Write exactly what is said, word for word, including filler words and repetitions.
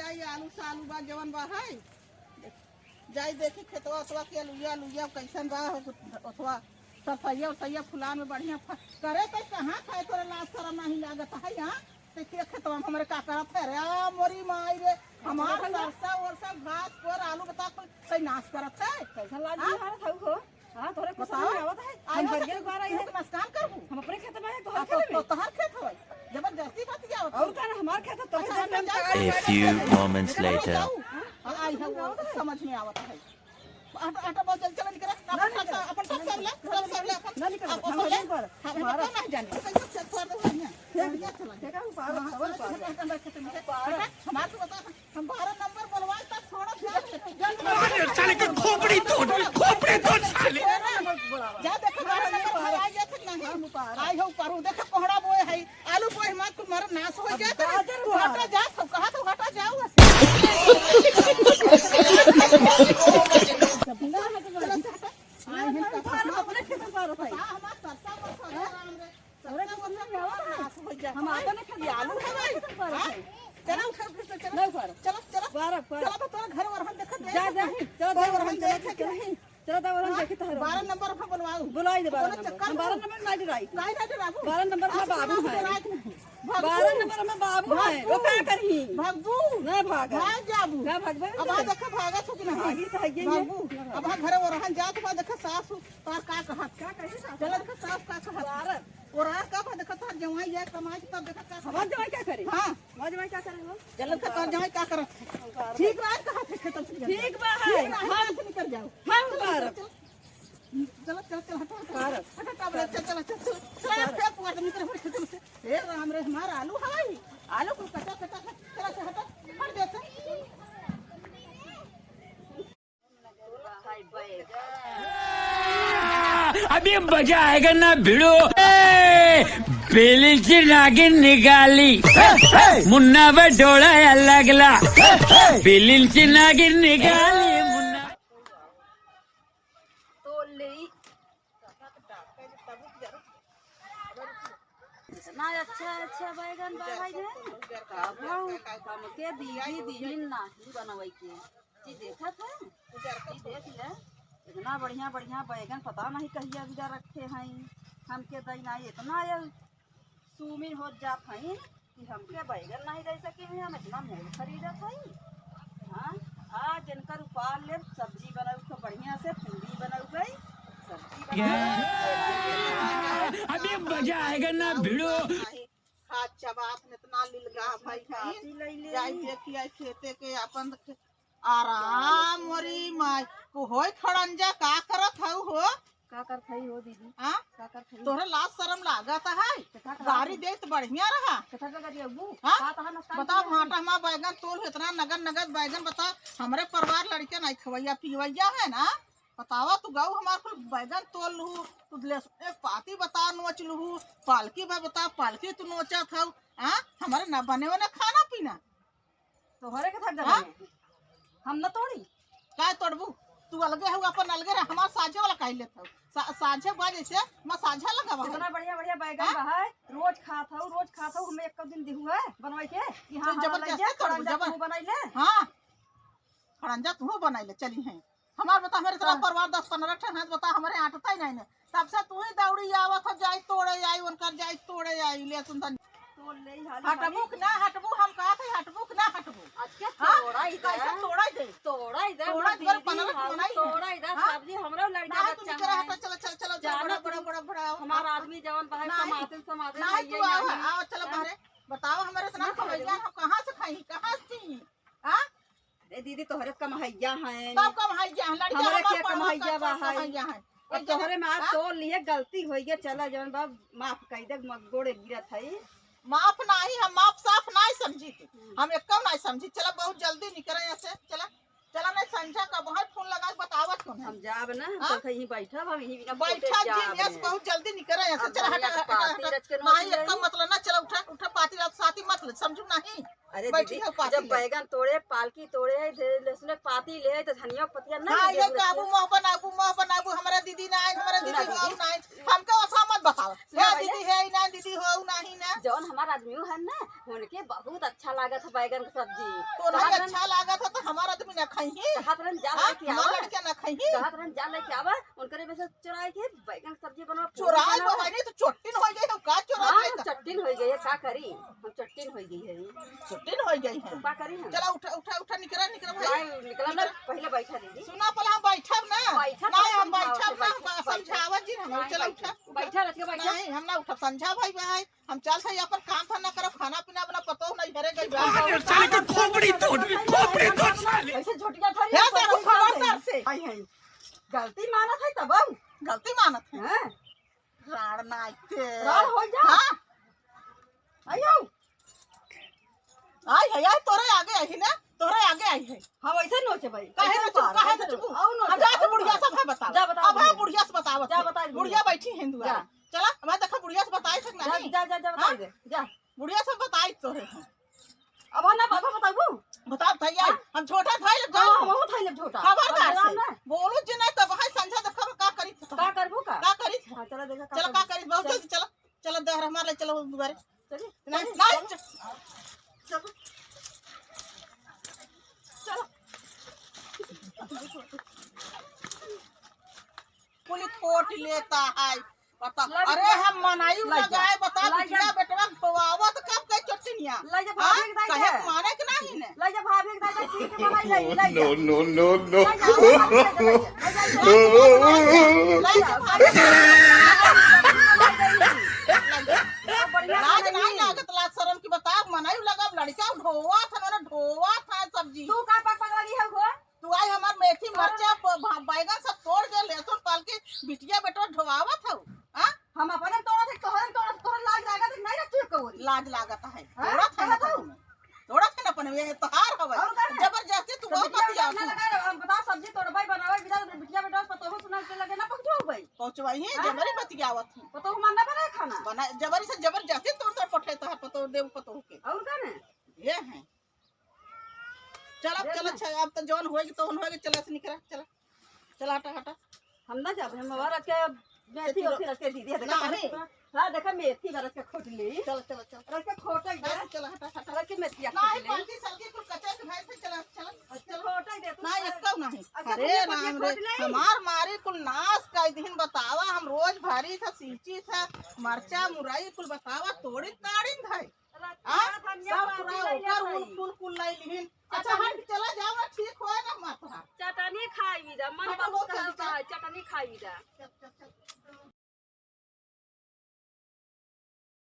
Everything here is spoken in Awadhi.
ये आलू सालू बा, जवन बा है। जाई देखी खेतवा ओतवा के अलुइया, अलुइया कैसन बा, ओतवा सरसैया, उरसैया फुलान में बढ़िया फ-, करे तो कहाँ खाए, तोरे लाज शरम नहीं लागत है, हाँ? ते के खेतवा में हमरे का करत है रे? आ, मोरी माई रे, हमार सरसा, ओरसा, घास, कोर, आलू बता, कोई, कोई नाश करत है? कैसा लाज हाँ? नहीं मारत हऊ हो? हाँ, तोरे कुछ बताओ। नहीं आवत है। आयो हम से बरिया के बार आई है। नुकसान करबू? हम अपने खेत में है, तोहर आ, खेत तो, में। तो तोहर खेत हवे। जबरदस्ती बतियावत और है। का ना, हमार खेत है, तोहरे अच्छा, खेत में हम हम जाए। A few moments later. हाँ, आई है, वो समझ में आवत है। आटा, आटा बहुत जल्दी चला निकल। ना, अपन सब, अपन सब, सब ले, सब, सब ले अपन। ना निकल, अपन हम सब ले। नहीं पर। हम, हम हमारा तो नहीं जाने। तो सब, सब छोड़ दो, बढ़िया। बढ़िया चला। देखा, हम पार, हाँ, सब पार। हमार तो बता, हम बारह नंबर बोलवाए तब छोड़ब ना। साले के खोपड़ी तोड़, खोपड़ी तोड़ साले। जा देखो बारह नंबर बोलवाए जात है कि नहीं? आई हो पारू, देखो कोहड़ा बोए है, आलू बोए, हमार कुल मर नाश हो जात है। तू हटा जा, तू कहा तू हटा जाओ। आई हम अपने खेत में पारो भाई। हाँ, हमार सरसा पर सरसा राम रे। अरे, तो सुन ना, क्या हुआ? हम आटा नहीं खाते, आलू है भाई। हाँ? चलो, उठा, उठा, चलो। नहीं, उठा। चलो, चलो। बारह, बारह। चलो, तो तोरा घर वरहन देखत जा, जा। चलो, तोरा वरहन देखत जा। चलो, तोरा वरहन हाँ? देखत हरो। बारह नंबर हम बोलवाऊ। बुलाई दे बारह नंबर। हम बारह नंबर ना डराई। नहीं, नहीं डराबू। बारह नंबर में बाबू है। बारह नंबर में बाबू है। वो का करही? भागबू। नहीं भागा। भाग जाबू। का भागबे? अब आ देखा, भागा छुकी नहीं। भागी तो है ये। भागबू। अब आ घर वरहन जात बा, देखा सास तार का कहत? का कही सास? चलत का सास का कहत? बारह। और आ का बा, देखत हर जवाई जाए कमाई के तब देखत का हमार जवाई क्या करे? हाँ। हमार जवाई क्या करे हो? चलत का तार जवाई का करत? हम बारह। ठीक बा, कहत है खेतन से। ठीक बा है। ठीक बा, हम हाथ निकल जाओ। हम बारह। चलो, चलो, चलो, हटो, हटो। बारह। हटो, हटो, चलो, चलो, चलो, चलो। चलो, बारह। फेंक मार दे, निकल, हमारे खेतन से। हे राम रे, हमार आलू हवाई। आलू को कटा, कटा, कटा, चलो, चलो, हटो। हट दे से। अभी मजा आएगा ना भिड़ो। ए, बिलीची नागिन निकाली, मुन्ना बटोला लागला। बिलीची नागिन निकाली, मुन्ना। तो ले। इतना अच्छा अच्छा बैगन बा भाई ने। तब हम, हमके दीदी दीदी नाही बनवै के। जी देखत है? जी देख ले। इतना बढ़िया बढ़िया बैगन पता नहीं कहिया बिदा रखे हैं। हमके दई नाही इतना ये सूमिन होत जात हैं कि हमके बैगन नहीं दे सके हैं, हम इतना मोल खरीदत हैं। हाँ, आज इनकर उपार ले सब्जी बनाऊ तो बढ़िया से पूरी बनाऊ गई। सब्जी बनाऊ। अभी मजा आएगा ना भिड़ो। खात चबात में इतना लिलगा भाई कहीं। काफी लई ले। जाई देखी आई खेते के अपन खे-, आराम मोरी माई। को होई खड़ंजा का करत हऊ हो? का करत हई हो दीदी? हाँ? का करत हई? तोहरे लाज शरम लागत है? तो का करत गारी हई? देत बढ़िया रहा। तो का करी अब्बू? हाँ? का तहार नुकसान बताओ किया है? भाटा हमार बैगन तोल इतना नगद नगद बैगन बता। हमरे परिवार लड़के नहीं खवैया पीवैया है ना? बतावा, तू गऊ हमार कुल बैगन तोल लूहू, तू ले एक पाती बता नोच लूहू, पालकी बा बता, पालकी तू नोचत हऊ, हाँ? हमरे ना बने वने खाना पीना। तोहरे के थक हाँ? गए। हम न तोड़ी। काय तोड़बू? तू अलगे हऊ, अपन अलगे रह, हमार साझे वाला काहे लेत हऊ? सा-, साझे बा जैसे, मैं साझा लगावा है। इतना बढ़िया बढ़िया बैगन हाँ? बा है, रोज खात हऊ, रोज खात हऊ, हमें एक दिन दिहू है बनवाई के, कि हाँ, तू हमारा जबरदस्ती लगे, तोड़बू, खड़ंजा जबर-, तू बनाई ले। हाँ, खड़ंजा तू बनाई ले, चली हैं। हमार बता, हमारे इतना हाँ। परिवार दस पन्द्रह ठन है, बता, हमारे आटता ही नहीं ने। तब से तू ही दौड़ी आवत हो, जाई तोड़े आई, उनकर जाई तोड़े आई, ले सुन तनी। तोड़ ले ही हाली हटबू हाली। कि ना हटबू, हम कहत है, हटबू कि ना हटबू? आज के हाँ? तोड़ा ही दे। कैसे तोड़ा ही दे? तोड़ा ही दे, तोड़ा हमर दे, दीदी, पन्द्रह हम बनाई है। तोड़ा ही दे, हाँ? सब्जी हमरो लड़का ना, तू बच्चा निकल है। हटा, चलो, चलो, चलो, जाना बड़ा, बड़ा, बड़ा, बड़ा, हमार हाँ। आदमी जवन बा है, नहीं, कमाते समाते नहीं, नहीं तू है, आओ, नहीं। आओ, चलो हाँ? बाहरे। बताओ, हमारे इतना नहीं खवैया, करेगी। हम कहाँ से खाई, कहाँ से पी? हाँ? अरे दीदी, तोहरे कमहैया हैं। तब कमहैया हैं, लड़का हमरे हमार के पढ़ल कमहैया लिखल बा है। कमहैया हैं। अब एकदम, तोहरे माफ हाँ? तोल लिए, गलती होइ गया, चला जवन बा, माफ कइ दे, म-, गोड़े गिरत है। माफ नाही, हम माफ साफ नाही समझी थी। हम्म। हम एकदम नाही समझी। चला, बहुत जल्दी निकरे यहाँ से, चला, चला, नहीं संझा का बहुत फोन लगा के बतावत कौन है। हम जाब ना, हम हाँ? तो यहीं बैठब, हम यहीं बिना बैठा खोटे जाब जीनियस, नहीं। बहुत जल्दी निकरे यहाँ से। अब चला, बढ़िया हटा, हटा, पाती हटा। रच के माई, नोच एकदम लेई। मतलब ना, चला, उठा, उठा, पाती रात साथी मत ले, समझू नहीं? अरे बैठी दीदी, हो पाती जब ले। बैगन तोड़े, पालकी तोड़े है, धे-, लहसुन के पाती ले है, तो धनिया के पतिया ना हाँ, ले ये लेबू काबू रखिए। मुँह बनाबू, मुँह बनाबू, हमारा दीदी ना आए, हमारा सुना दीदी हो, दीदी। ना आए। हमका ओसा मत बताओ। सुना हे भैया। दीदी है, ना दीदी हो, ना ही ना। जौन हमार आदमी है ना, उनके बहुत अच्छा लागत है बैगन के सब्जी। तो उन्हें कहत रहन अच्छा लागत है तो हमार आदमी ना खाई है। कहत रहन जा हाँ, लेके हमार आवा। लड़कियाँ ना खाई है। कहत रहन जा लेके आवा, उनकरे में से चुराई के बैगन के सब्जी बनावा, पूरी चुराई बनावा। बनाई नहीं तो चोटिन हो गई, हम का चुराई हाँ, लेता? चोटिन हो गई है, का करी? हम चोटिन हो गई है। चोटिन हो गई है। का करी हम? चला उठा, उठा, उठा, निकरा, निकरा भाई। भाई, निकला ना, निकरा। पहले बैठा दीदी। सुना, पहले हम बैठब ना। बैठा, नहीं, हम समझाओ बैठब से ना, बैठा, हम बैठा। समझावा जी, हम नहीं, चला बैठा। उठा। बैठा, रच के बैठा। नहीं, हम ना उठब, समझा भाई, भाई। हम चल सही अपन काम धंधा करब, खाना पीना अपना पतोह नहीं घरे गई बा। साले के खोपड़ी तोड़, खोपड़ी तोड़ साले। कैसे झोटिया धरी हे है, सर, पतोह खबर नहीं सर से। आई है। गलती मानत है तब हम। गलती मानत है। हाँ। राड़ नाइते। राड़ हो जा। हाँ। आइयो। आई है, आई तोरे आगे आई है ना, तोरे आगे आई है। हम ऐसे नोचे भाई। काहे ऐसे नोचबू, मारा, काहे ऐसे नोचबू? आओ नोचे, हम जात आओ बुढ़िया नोचे। सब है बताओ। जा बताओ अब है बुढ़िया। बुढ़िया से बतावत जा है। बताओ बुढ़िया बुढ़िया। बैठी है दुआरे। जा। चला, मैं देखा बुढ़िया से बताई सक जा, नहीं। जा, जा, जा, हाँ? बताई दे, जा। बुढ़िया से बताई तोरे हम। अब ना बाबा बताबू? बताओ भैया, हाँ? हम छोटा था ले हाँ, जाओ। हम बहुत है ले छोटा। खबरदार अब से। ना। बोलू जे नहीं तब है संझा देखा का करी था। का करबू का? का करी था? हाँ, चला देखा का चला का करबू। करी, बहुत चल। जल्दी चला। चला दहर हमार ले चलो दुआरे। चलिए, नहीं, चलिए, नहीं, चलो। चलो। चलो। पुलिस कोट लेता है। बता, ला अरे दे। हम मनाई ला जा। लगाए, बता, ला जा। बिटिया बेटवा ढोआवत कब कई चोटिनिया? ला जा, हाँ? भाभी के दाई कहे दे। माने के नहीं ने? ला जा, भाभी के दाई दे, ठीक है, बनाई लाई, ला जा। No, no, no, no। ला जा, भाभी के दाई दे, ला जा, ला जा, ला जा, भाभी के दाई दे। बढ़िया लाज से नहीं नहीं। लागत, लाज शरम की बता, मनाई लगा, लड़का ढोआ था, ना ढोआ था सब्जी। तू का पक पक लगी है हो? तू आई हमार मेथी, मरचा, प-, भा-, बैगन सब तोड़ के लहसुन पाल के बिटिया बेटवा ढोआवत हऊ, हाँ? हम अपने तोड़त है, तोहरे तोड़त, तोहरे लाज लागत है, नहीं ना चुप कौरी। लाज लागत है, हाँ? तोड़त है ना कहत हऊ? तोड़त है ना अपने, ये तोहार हवे। और का है? जबरदस्ती तू तो बहुत बिटिया बतिया ना तू। लगा, हम बता सब्जी तोड़बै, बनाबै, बिना बिटिया बेटवा पतोहू सुना के लगे ना पहुँचबै। पहुँचबै ही, हाँ? जबरी बतियावत है। पतोहू मन ना बनाए खाना। बना, जबरी से जबरदस्ती तोड़ तोड़ पठे तोहर पतोह देव पतोह के। और का ना? ये है। चल, अब देख चल, ना। अच्छा, अब तो जौन होएगी, तौन होएगी, चल, ऐसे निकरा, चल। चल, हटा, हटा। हम ना जाबे, हम हमारा के मेथी चल, और फिर के दीदी है, देखा नहीं। तारे, हाँ, देखा मेथी बरस के खोट ले। चल, चल, चल। रस के खोटे दे। चल, चल, हटा, हटा। रस के मेथिया नहीं, खोट ले। पंखी सर के कुल कचरा के भाई से चला, चला, अच्छा, चल। खोटे दे तू। नहीं, एक कऊ नहीं। अच्छा, अरे तुमने पंखी राम रे, खोट ले। हमार मारी कुल नाश कई दिन बतावा, हम रोज भरी था, सींची था, मरचा, मुरई कुल बतावा, तोड़ी ताड़ी था। आ? सब पूरा ओकर उल कुल कुल लाई लिहिन। अच्छा, चटनी। हट, चला जाओ ना, ठीक होए ना हमार तोहार। चटनी खाई जा, मन हटो, बहुत बहुत जल्दी हल्का चल। है, चटनी खाई जा।